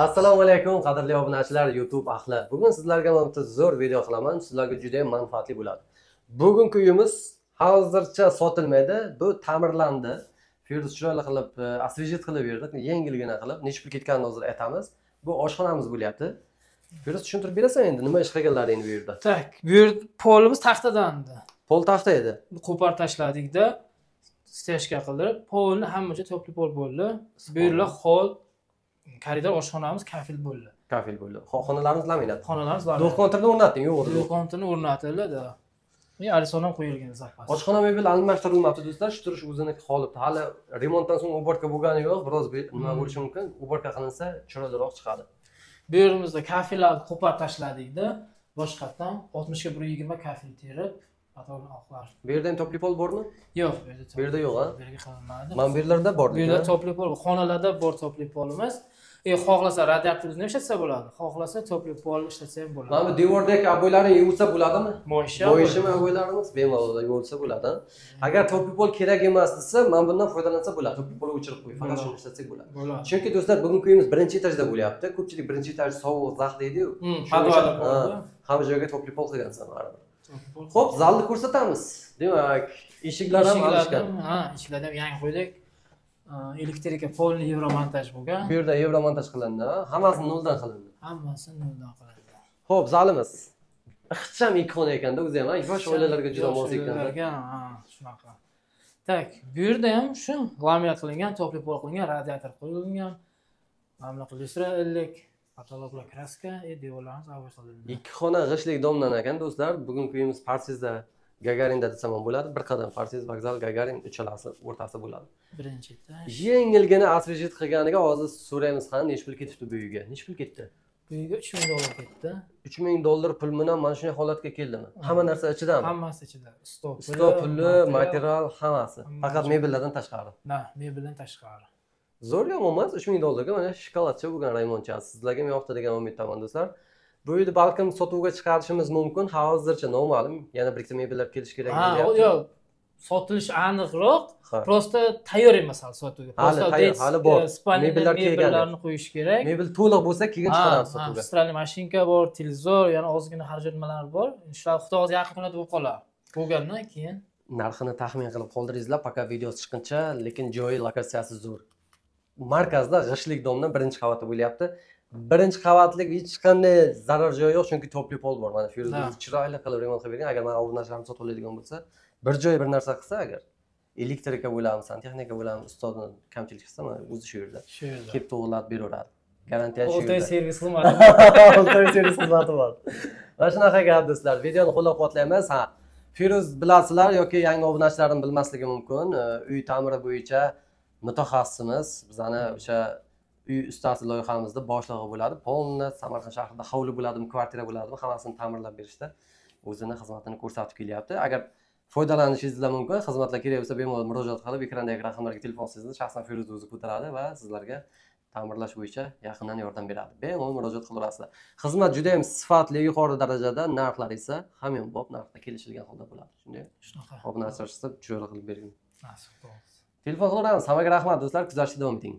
Assalomu alaykum, qadrli obunachilar, YouTube ahli. Bugun sizlarga mana bitta zo'r video qilaman, sizlarga juda ham manfaatli bo'ladi. Bugungi uyimiz hozircha sotilmaydi, bu ta'mirlandi. Feruz chiroyli qilib, освежить qilib berdik, yengilgina qilib, necha pul ketganini hozir aytamiz. Bu oshxonamiz bo'lyapti. Feruz, tushuntirib berasan endi nima ish qilganlaringni bu yerda? Так, bu yer polimiz taxtadandi. Pol taxta edi. Qo'par tashladikda, стяжка qildirib, polni hamma joy тёплый pol bo'ldi. Bu yerlar hol, koridor, oshxonamiz kafel bo'ldi. Kafel bo'ldi. Xonalarimiz laminat. Xonalarimiz laminat. Двухконтур ni o'rnatding, yo'q edi. Двухконтур ni o'rnatildi. Alison ham qo'yilgan zapas. Oshxona mebel almashtirilmabdi do'stlar, shu turish o'ziniki qolibdi. Hali remontdan so'ng уборка bo'lgani yo'q, biroz nima bo'lishi mumkin. Уборка qilinsa chiroyliroq chiqadi. Bu yerimizda kafellarni qo'par tashladikda, boshqatdan 60 ga 120 kafel terib, patolni oqlar. Bu yerda ham тёплый pol bormi? Yo'q, bu yerda. Bu yerda yo'q, ha? Bu yerga qilinmadi. Mana bu yerlarda bor. Bu yerda тёплый pol, xonalarda bor тёплый polimiz. Xohlasa radiatorni ishlatsa bo'ladi, xohlasa тёплый pol ishlatsa ham bo'ladi. Mana bu devordagi обой larni yuvsa bo'ladimi? Moyishi. Moyishimi обой larimiz bemalol yuvilsa bo'ladi. Agar тёплый pol kerak emas desa, mana bundan foydalansa bo'ladi. Тёплый polni o'chirib qo'yib, faqat shuni ishlatsak bo'ladi. Bo'ladi. Chunki do'stlar, bugungi uyimiz birinchi etajda bo'lyapti. Ko'pchilik birinchi etaj sovuq, zax deydi-yu. Hamma joyga тёплый pol qilgansan baribir. Xo'p, zalni ko'rsatamiz. Demak, eshiklar ham alishgan. Ha, eshiklarni ham yangi qo'ydik. Elektrika polni yevromontaj bo'lgan. Bu yerda yevromontaj qilindi, hammasi noldan qilindi. Hammasi noldan qilindi. Xo'p, zalimiz ixcham ikki xona ekanda o'zi ham, yosh oilalarga juda mos ekan. Ha, shunaqa. Так, bu yerda ham shu laminat qilingan, тёплый pol qilingan, radiator qo'yilgan. Mana bunaqa lyustra illik, patologlar kraska, devorlarimiz обой qilindi. Ikki xona g'ishtlik domdan ekan do'stlar. Bugungi uyimiz Farsizda, Gagarinda desam ham bo'ladi. Bir qadam Farsiz vokzal, Gagarin uchalasi o'rtasi bo'ladi. Birinchi etaj. Yengilgina освежить qilganiga hozir so'raymiz, han necha pul ketibdi bu uyga? Necha pul ketdi? Bu uyga $3000 ketdi. $3000 pul bilan mana shunday holatga keldimi? Hamma narsa ichidami? Hammasi ichida. Stol puli, material hammasi. Faqat mebellardan tashqari. Na, mebeldan tashqari. Zo'r yomon emas, $3000 ga mana shokoladcha bo'lgan remontchasi. Sizlarga ham yoqdi degan umiddaman do'stlar. Bu uyni balkim sotuvga chiqarishimiz mumkin, hozircha noma'lum. Yana bir ikkita mebellar kelishi kerak deyapti. Yo'q, sotilish aniqroq, просто tayyor emas hali sotuvga. Hali hali bor. Mebellar mebellarni qo'yish kerak. Mebel to'liq bo'lsa keyin chiqaramiz sotuvga. Стиральный mashinka bor, televizor, yana ozgina xarajatlar bor. Inshaalloh Xudo o'zi yaqin kunlarda bo'lib qoladi. Bo'lgandan keyin narxini taxmin qilib qoldiringizlar, пока video chiqquncha, lekin joyi, lokatsiyasi zo'r. Markazda g'ishtlik domdan birinchi qavatda bo'lyapti. Birinchi qavatlik hech qanday zarar joyi yo'q, chunki тёплый pol bor. Mana Feruz chiroyli qilib remont qilib bergan. Agar mana obunachilarimiz sotib oladigan bo'lsa, bir joy bir narsa qilsa, agar elektrika bo'ladimi, santexnika bo'ladimi, ustodni kamchilik qilsa, mana o'zi shu yerda. Shu yerda. Kelib to'g'rilab beraveradi. Garantiya shu yerda. Oltoy servis xizmati. Oltoy servis xizmati bor. Mana shunaqa gap do'stlar. Videoni qo'llab-quvvatlaymiz. Ha, Feruz bilasizlar yoki yangi obunachilarim bilmasligi mumkin. Uy ta'miri bo'yicha mutaxassisimiz, bizani o'sha uy ustasi loyihamizda boshlig'i bo'ladi. Polni Samarqand shahrida hovli bo'ladimi, kvartira bo'ladimi, hammasini ta'mirlab berishda o'zini xizmatini ko'rsatib kelyapti. Agar foydalanishingiz mumkin, xizmatlar kerak bo'lsa bemalol murojaat qilib, ekrandagi raqamlarga telefon qilsangiz, shaxsan Feruz o'zi ko'taradi va sizlarga ta'mirlash bo'yicha yaqindan yordam beradi. Bemalol murojaat qilaverasizlar. Xizmat juda ham sifatli, yuqori darajada, narxlar esa hamyonbop narxda kelishilgan holda bo'ladi. Shunday. Shunaqa. Obunachilar chiroyli qilib bergan. Nasib bo'lsin. Telefon qilaveramiz. Hammaga rahmat do'stlar, kuzatishda davom eting.